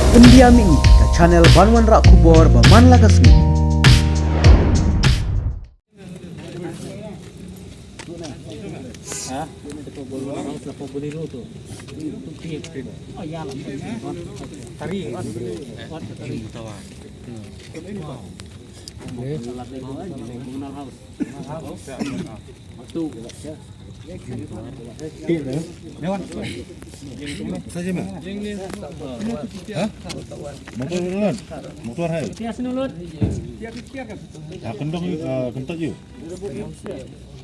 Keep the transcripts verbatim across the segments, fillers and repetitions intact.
Pyndiam ïa ngi ka channel ban wanrah khubor ba man la ka sngi. Saja mah. Ha? Motor dulu. Motor hai. Ah, kendong, ah, kentot je.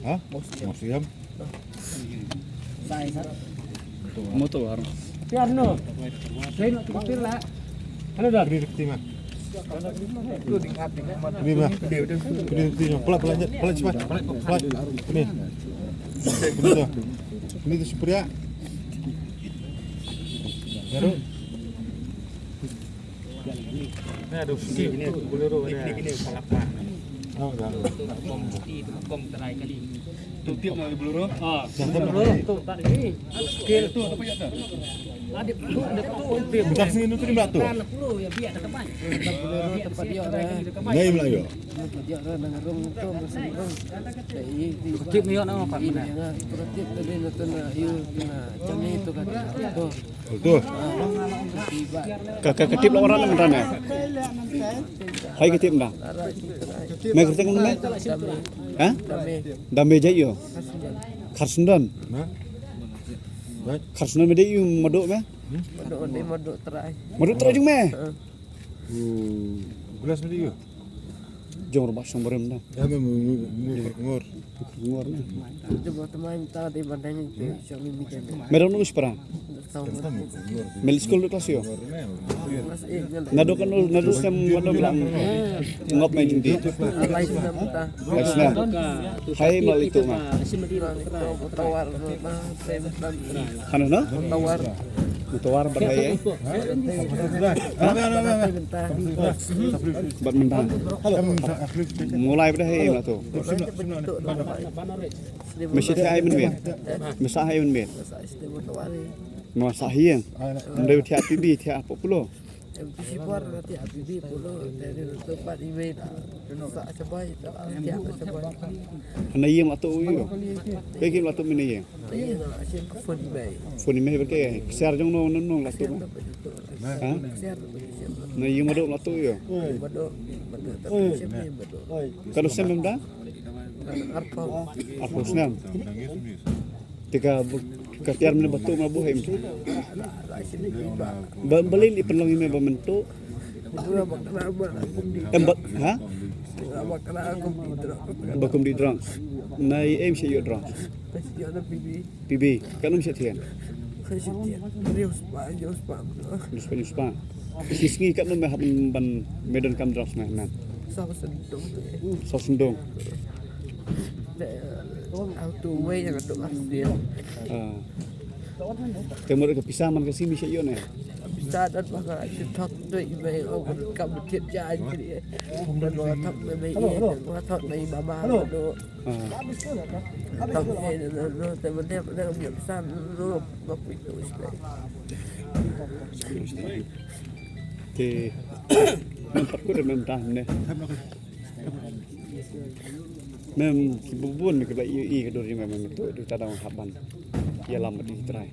Ha? Museum. Motor. Tiar no. Saya nak kepil lah. Halo dah. Beri bukti mah. Beri mah. Beri bukti mah. Pelan, pelan, pelan cepat. Pelan. Ini. Ini tu. Ini tu Supriya. Baru. Ni ada bukti ni, Bolero ni. Oh, dah. Bukti tu bom terai kali. Tu tiap nak Bolero. Ah, Bolero tu tak ni. Skill tu apa ya tu? Ada tu, ada tu. Bukan sini tu lima tu. Kan puluh ya biar tak banyak. Bolero tempat dia orang. Ngai Melayu. Tempat dia orang nang rong tu masih rong. Kutip ni nak apa? Kutip tadi nonton you kena cami tu kan. Tu. Betul. Ka, ka, ka tip la warat mynta ne. Hai ka tip mynta. Me kyrteng me? Ha? Dame jait ïa u. Kharsundon. Kharsundon me dei ïa u Mado me? Mado trai jong me. Gulas me dei ïa u. Jong Rebah Shongbarim da. Ya me mu mu mu ngor. Ngor ne. Jabo tmai mynta dei ban dang te shong mi mi. Me dang nus para. Me leit skul klas ïa u? Naduh katno, naduh snem katno ba la ngop me jingtih? Lai snem. Hai ma leit tu ma. Hano no? Mutawar ban hai. Bad mynta. Mulai bad hai ma tu. Me sha hai mynmiet. Me sha hai mynmiet. Nua sah ïing. Ym dei thiah P B, thiah populo. Em, pisi por na thiah P B polo, te ni tu pat i mei ta. Sa sa bai ta, thiah sa bai. Hana ïing la tu ïo. Ke kim la tu mine ïing. Ïing la sien phone i mei. Phone i mei ba ke, ksiar jong no no no la tu. Ha? Ksiar. Na ïing Mado la tu ïo. Mado, Mado ta sien mei Mado. Katno snem em da? Arphew. Arphew snem. Te ka, ka tiar mynne ba tuh ma buh em. Ba, balei i pynlong ïa me ba mynta? Em ba, ha? Ba kum dih drunk. Na i em sha ïoh drunk. P B, katno sha thiah? Hynriew spah, hynriew spah. Hynriew spah, hynriew spah. Shi sngi katno me hap ban me donkam drunk me hynmen? Saw sendong. Saw sendong. Te, eh, auto wei ïa ka tu Arsenal. Ah. Te mut ka pisa man ka sngi me shu ïoh ne? Pisa don ba nga shu thok tu i mei, oh, ka mut thied ja i kri. Ba nga thok na mei, ba nga thok na i mama, ba do. Ah. Thok i no, no, no, te mut ne, ne, mut pisa, no, ba pui tu i spe. Te, mem pat kut mem tah ne. Mem ki bun bun ki ba ïohi ka dur jong mem, mem tu tu ta dang hap ban ïalam bad i Trai.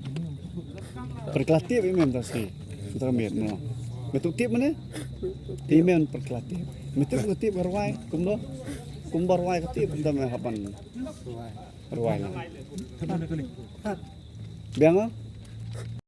Pyrkhat tip i mem ta sngi. Tang miet no. Me tu tip mane? Te mem pyrkhat tip. Me tu ka tip ka rwai kumno? Kumba rwai ka tip, da me hap ban rwai na. Biang ah?